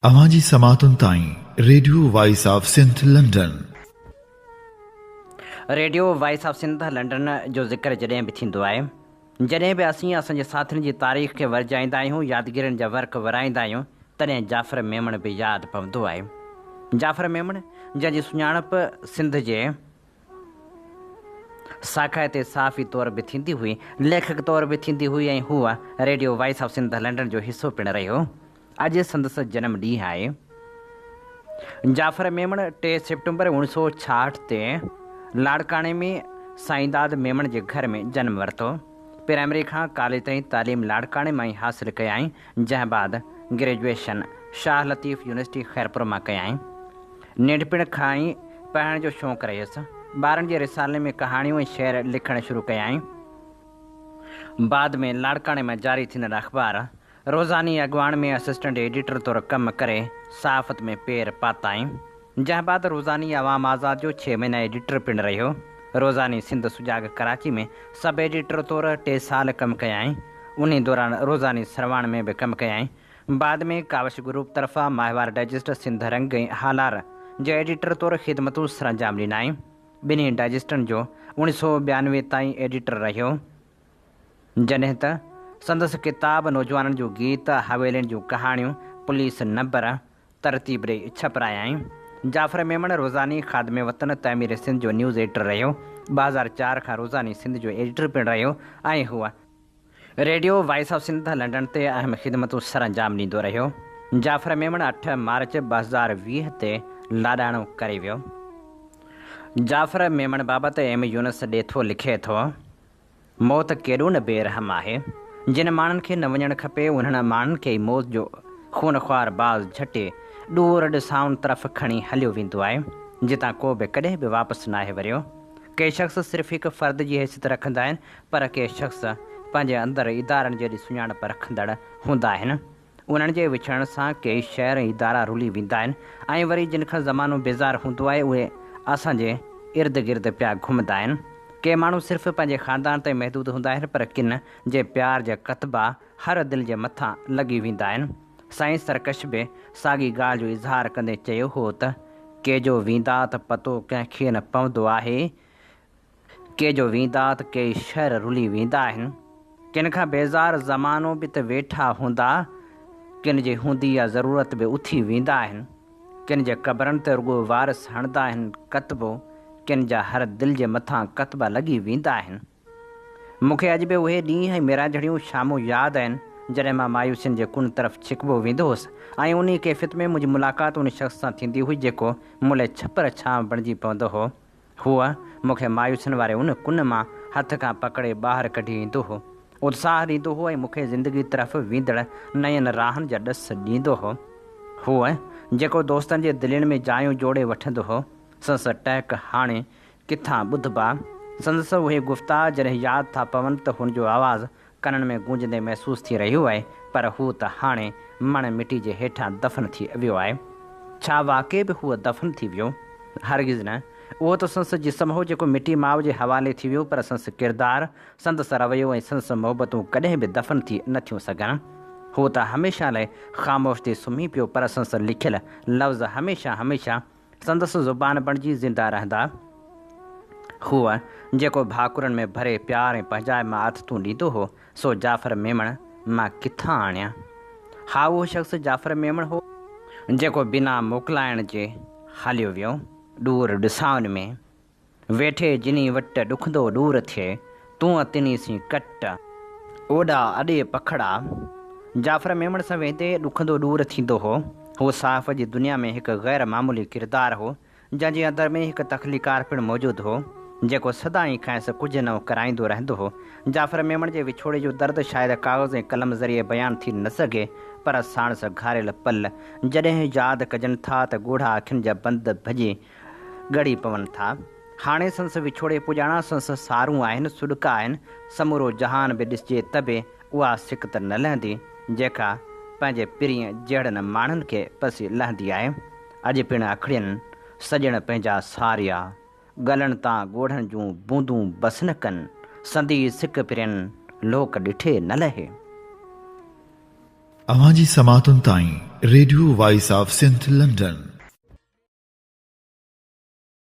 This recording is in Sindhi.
اوهان جي سماعتن تائين radio voice of Sindh London. Radio voice of Sindh London جو ذڪر جڏهن به ٿيندو آهي، جڏهن به اسين اسان جي ساٿين جي تاريخ کي ورجائيندا آهيون، يادگيرين جا ورق ورائيندا آهيون، تڏهن جعفر ميمڻ به ياد پوندو آهي. جعفر ميمڻ جنهن جي سڃاڻپ سنڌ جي. ساکائتي صحافي طور به ٿيندي هئي، ليکڪ طور به ٿيندي هئي ۽ هو radio voice of Sindh London جو حصو پڻ رهيو. اڄ سندس جنم ڏينهن آهي. جعفر ميمڻ ٽي سيپٽمبر اوڻيهه سؤ ڇاهٺ تي لاڙڪاڻي ۾ سائينداد ميمڻ جي گهر ۾ جنم ورتو. پرائمري کان ڪاليج تائين تعليم لاڙڪاڻي مان ئي حاصل ڪيائين، جنهن بعد گريجوئيشن شاهه لطيف يونيورسٽي خيرپور مان ڪيائين. ننڍپڻ کان ئي پڙهڻ جو شوق رهيس. ٻارن جي رسالي ۾ ڪهاڻيون ۽ شعر لکڻ شروع ڪيائين. بعد ۾ لاڙڪاڻي مان جاري ٿيندڙ اخبار روزاني اڳواڻ ۾ اسسٽنٽ ايڊيٽر طور ڪم ڪري صحافت ۾ پير پاتائين. جنهن بعد روزاني عوام آزاد جو ڇهه مهينا ايڊيٽر پڻ رهيو. روزاني سنڌ سجاڳ ڪراچي ۾ سب ايڊيٽر طور ٽي سال ڪم ڪيائين. انهي دوران روزاني سرواڻ ۾ به ڪم ڪيائين. بعد ۾ ڪاوش گروپ طرفان ماهوار ڊائجسٽ سنڌ رنگ ۽ هالار جي ايڊيٽر طور خدمتون سرانجام ڏنائين. ٻنهي ڊائجسٽن جو اوڻيهه سؤ ٻيانوي تائين ايڊيٽر رهيو. جڏهن ته سندس ڪتاب نوجوانن جون گيت، حويلين جون ڪهاڻيون، پوليس نمبر ترتيب ڏئي ڇپرايائين. جعفر ميمڻ روزاني خادم وطن تعمير سنڌ جو نيوز ايڊيٽر رهيو. 2004 کان روزاني سنڌ جو ايڊيٽر پڻ رهيو ۽ هو. Radio voice of Sindh London تي اهم خدمتون سرانجام ڏيندو رهيو. جعفر ميمڻ اٺ مارچ 2020 تي لاڏاڻو ڪري ويو. جعفر ميمڻ بابت ايم يونس ڏيٿو لکي ٿو، موت ڪيڏو نه بي رحم آهي. جن ماڻهن کي نه وڃڻ کپي انهن ماڻهن کي ئي موت جو خونخوار باز جهٽي ڏور ڏسائن طرف کڻي هليو ويندو آهي، جتان ڪو به ڪڏهن به واپس ناهي وريو. ڪي شخص صرف هڪ فرد جي حيثيت رکندا آهن پر ڪي شخص پنهنجي اندر ادارن جيڏي سڃاڻپ رکندڙ هوندا آهن. انهن جي وڇڙڻ سان ڪيئي شهر ۽ ادارا رلي ويندا آهن ۽ وري جن کان زمانو بيزار هوندو آهي اهي اسان جي ارد گرد پيا گهمندا آهن. ڪي ماڻهو صرف پنهنجي خاندان تائين محدود هوندا آهن پر ڪن جي پيار جا ڪتبا هر دل جي مٿان لڳي ويندا آهن. سائين سرڪش به ساڳي ڳالهه جو اظهار ڪندي چيو هو ته، ڪي جو ويندا ته پتو ڪنهن کي نه پوندو آهي، ڪي جو ويندا ته ڪيئي شهر رلي ويندا آهن. ڪن کان بيزار زمانو به ته ويٺا هوندا، ڪن جي هوندي يا ضرورت به اٿي ويندا آهن. ڪن جي قبرن تي رڳو وارث هڻندا آهن ڪتبو، ڪن جا هر دل جي مٿان ڪتبا لڳي ويندا آهن. مون کي اڄ به اهي ڏينهن ۽ ميرانجهڙيون شامون ياد آهن، جڏهن مان مايوسين جي ڪن طرف ڇڪبو ويندو هوس ۽ انهيء ڪيفيت ۾ منهنجي ملاقات ان شخص سان ٿيندي هئي، جيڪو مون لاء ڇپر ڇانو بڻجي پوندو هو. هو مون کي مايوسين واري ان ڪن مان هٿ کان پڪڙي ٻاهر ڪڍي ايندو هو. اتساهه ڏيندو هو ۽ مون کي زندگي طرف ويندڙ نين راهن جا ڏس ڏيندو هو. هو جيڪو دوستن جي دلين ۾ جايون جوڙي وٺندو هو، سندس ٽهڪ هاڻي ڪٿان ٻڌبا. سندس اهي گفتا جڏهن ياد ٿا پون ته هن جو آواز ڪنن ۾ گونجندي محسوس ٿي رهيو آهي، پر هو ته هاڻي مڻ مٽي جي هيٺان دفن ٿي ويو آهي. ڇا واقعي به هو دفن ٿي ويو؟ هرگز نه. اهو ته سندس جسم هو جيڪو مٽي ماء جي حوالي ٿي ويو، پر سندس ڪردار، سندس رويو ۽ سندس محبتون ڪڏهن به دفن ٿي نه ٿيون سگهن. هو ته هميشه لاء خاموش ٿي سمهي پيو، پر سندس لکيل لفظ هميشه هميشه سندس زبان بڻجي زنده رهندا. هو جيڪو ڀاڪرن ۾ ڀري پيار ۽ پنهنجائپ مان آٿتون ڏيندو هو، سو جعفر ميمڻ مان ڪٿان آڻيان؟ ها اهو شخص جعفر ميمڻ هو، جيڪو بنا موڪلائڻ جي هليو ويو، ڏور ڏسائن ۾. ويٺي جني وٽ ڏکندو ڏور ٿئي، تون تني سين ڪٽ. اوڏا اڏي پکڙا. جعفر ميمڻ سان ويندي ڏکندو ڏور ٿيندو هو. هو صحافت جي دنيا ۾ هڪ غير معمولي ڪردار هو، جنهن جي اندر ۾ هڪ تخليقار پڻ موجود هو، جيڪو سدائين کانئس ڪجهه نئون ڪرائيندو رهندو هو. جعفر ميمڻ جي وڇوڙي جو درد شايد ڪاغذ ۽ قلم ذريعي بيان ٿي نه سگهي، پر ساڻس گهاريل پل جڏهن ياد ڪجن ٿا ته ڳوڙها اکين جا بند ڀڄي ڳڙي پون ٿا. هاڻي سندس وڇوڙي پڄاڻان سندس سارون آهن، سڏڪا آهن. سمورو جهان به ڏسجي ته به اها سڪ ته نه لهندي، جيڪا پنهنجي پرينء جهڙن ماڻهن کي پسي لهندي آهي. اڄ پڻ اکڙين سڄڻ پنهنجا ساريا، ڳلن تان ڳوڙهن جون بوندون بس نه ڪن، سندي سڪ پرين لوڪ ڏٺي نه لهي. اوهان جي سماعتن تائين radio voice of Sindh London.